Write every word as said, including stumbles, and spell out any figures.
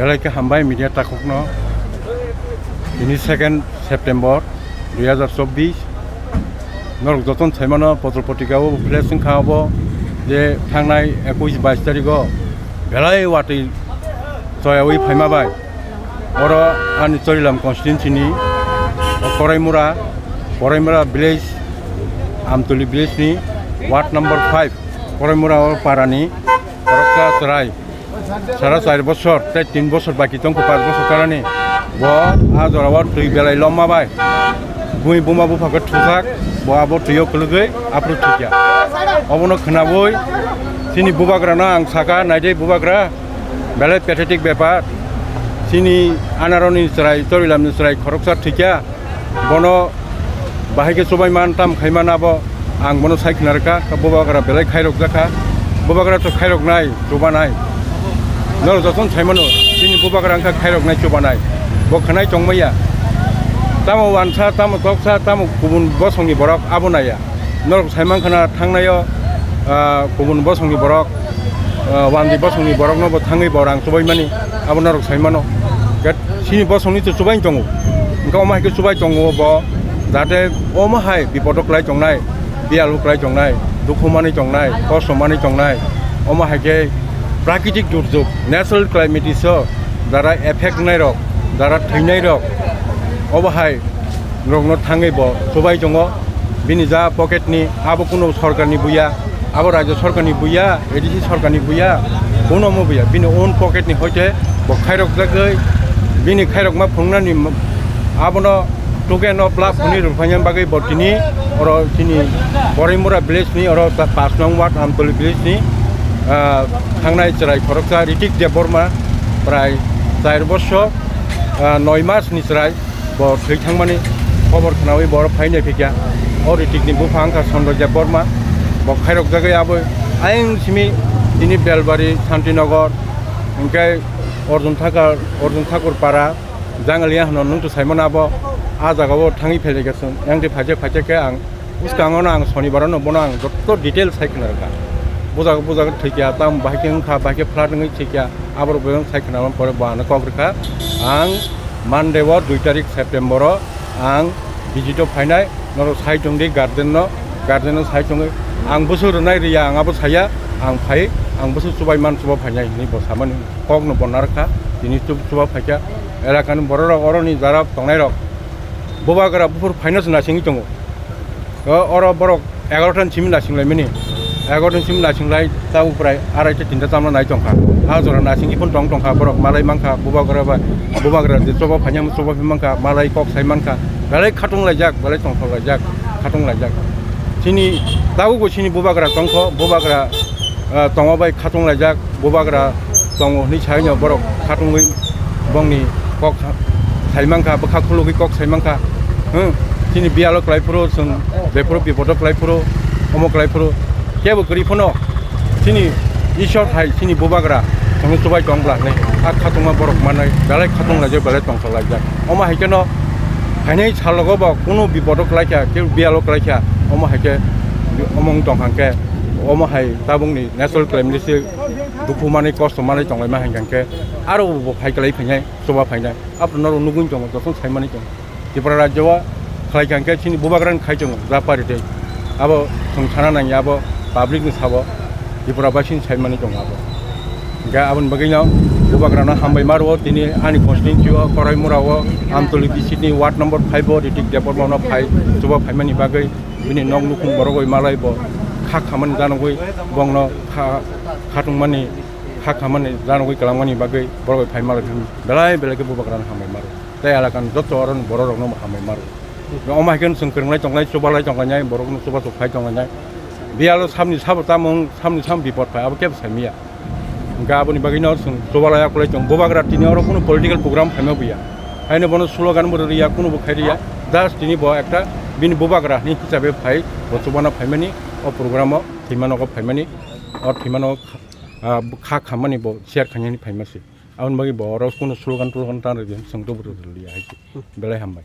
Belai khe hambai media takhukno. Tini second September dui hazar chobbish. Norok jotono saimano potro potrika o flash wngkha obo je thangnai ekush bais tarigo belai watwi choyawi phaima bai. Oro ani Chorilam constituency ni Koraimura, Koraimura village, Amtuli village ni ward number five, Koraimura o para ni khoroksa chwrai. Sara char bosor tei tin bosor baki tongkha, panch bosor kanani. Bo a jora o twi belai lomma bai. Bui buma bupha khe thujak, bo abo twi o kwlwgwi aphuru thwikya. Obono khwnabui chini bubagrano ang sakha, "Naidi bubagra, belai pathetic bepar. Chini anaroni chwrai, Chorilamni chwrai khoroksa thwikya." Bono bahai khe chubai man tam khai man abo ang bono sai khna rwkha, bubagra belai khairok jakha, bubagra to khairok nai, chuba nai. Norok jotono sai mano, chini bubagra wngkha khairok nai, chuba nai. Bo khwnai tong maya. Tamo wansa, tamo toksa, tamo kubun bosongni borok abo naiya. Norok sai mankha na thangnaio, ah, kubun bosongni borok, ah, wandi bosongni borokno bo thangwi bo rang chubai mani, abo norok sai mano. Get sini bosongni to chubai tongo. Wngkha omo hai khe chubai tongo bo, jate omo hai bipodo klai tongnai, biyalu klai tongnai, dukhu mani tongnai, kosto mani tongnai. Omo hai khe prakitik durjog, natural calamity so, jara effect wngnai rok, jara thwinai rok, obo hai rokno thangwi bo chubai tongo. Bini ja pocket ni, abo kunu sorkar ni buya, abo rajya sorkar ni buya, A D C sorkar ni buya, kuno mo buya. Bini own pocket ni hoite bo khairok jagwi, bini khairok ma phungnani m-, abono tuke no plak phuni rwphaiya bagwi bo tini oro chini Koraimura village ni oro ta pas nong ward Amtoli village ni, ah, thangnai chwrai khoroksa Ritik Debbarma prai char bosor, ah, noi mas ni chwrai. Bo thwi thangmani khobor khnawi bo oro phainai phikya. O Ritikni bupha wngkha Sonroy Debbarma. Bo khairok jagwi abo ayang simi tini Belbari, Santinagar, hwnkhe Arjun Thakur, Arjun Thakur Para, Jangaliya hwnwi nwng to saimano abo. A jagao thangwi phailaiga chwng. Yang twi phaijak phaijak khe ang bwskango no ang Sonibar no bono ang joto detail sai khna rwkha. Bujak bujak thwikya, tam bahai khe wngkha, bahai khe flat wngwi thwikya, aborok bo sai khna pore bo ano kok rwkha. Ang Monday o dui tarik September o ang visit o phainai, norok sai tongdi guardian no, guardian no sai tongwi ang bwswk rwnai rwya ang abo saya, ang phai, ang bwswk chubai man chuba phainai hinwi bo samani kok no bo narwkha, tini chuba phaikha. Elakani borok rok oroni jara tongnai rok bubagra buphur phaino se naisingwi tongo. O, oro borok egarotan simi naisinglaimani. Egarotan simi naisinglai ta uprai araita tinta tamno nai tongkha. A jora naisingwi phano tong tongkha, borok malai mankha, bubagra ba, bubagra je choba phainai choba phi mankha, malai kok sai mankha. Belai khatung laijak, belai tongthok laijak, khatung laijak. Chini tabukbo chini bubagra tongkho, bubagra, ah, tongo bai khatung laijak. Bubagra tongo hwnwi saino borok khatungwi bongni kok sa-, saimankha, bwkha khulugwi kok saimankha. Hmm, chini biyalo kwlaiphuru, chwng jephuru bipodo kwlaiphuru, omo kwlaiphuru, kebo kwrwi phano chini Ishwar hai chini bubagra chwngno chubai tong bla hwnwi a khatungma borok manwi belai khatung laijak, belai tongthok laijak. Omo hai kheno phainai salogo bo kunu bipodo kwlaikha, kebo biyalo kwlaikha, omo hai khe omo wng tong hang khe, omo hai tabukni natural calamity se dukhu manwi, kosto manwi tonglaima hai hwnkhe, aro bo phai kwlai phainai, chuba phainai. Aphuru norok nugwi tongo, jotono saimani tongo. Tripura rajyo o khlai kha hwnkhe chini bubagrani khai tongo, ja party tei. Abo chwng sana nangya, abo public ni sabo, Tripura basini saimani tongo abo. Hwnkhe aboni bagwino bubagrano hambai ma rwo, tini ani constituency o, Koraimura o, Amtoli B C ni ward number five o, Ritik Debbarma no phai, chuba phaimani bagwi, bini nok nukhung borok oi malai bo kha khamani janogwi, bongno kha, khatungmani, kha khamani janogwi kwlangmani bagwi borok bai phai malai thang belai belai khe bubagrano hambai maro. Tei elakani joto oroni borok rokno bo hambai maro. Omo hai khe chwng kwrwnglai tonglai, chubalai tonglainai, borokno chubachu phai tonglainai. Biyalo samni sabo tamo wng, samni sam bipot phai, abo kebo saimanya. Hwnkhe aboni bagwino chwng chubalai akulai tong. Bubagra tini oro kunu political program phaima buya. Haino bono slogan bo rwya, kunu bo khai rwya. Just tini bo ekta bini bubagra hinwi hisabe phai, bo chubana phaimani, o program o thwima nogo phaimani, o thwima nogo kha, ah, kha khammani bo share khainani phaima se. Aboni bagwi bo oro kunu slogan tologan ta rwdi, chwng to bo rwliya hai se. Belai hambai.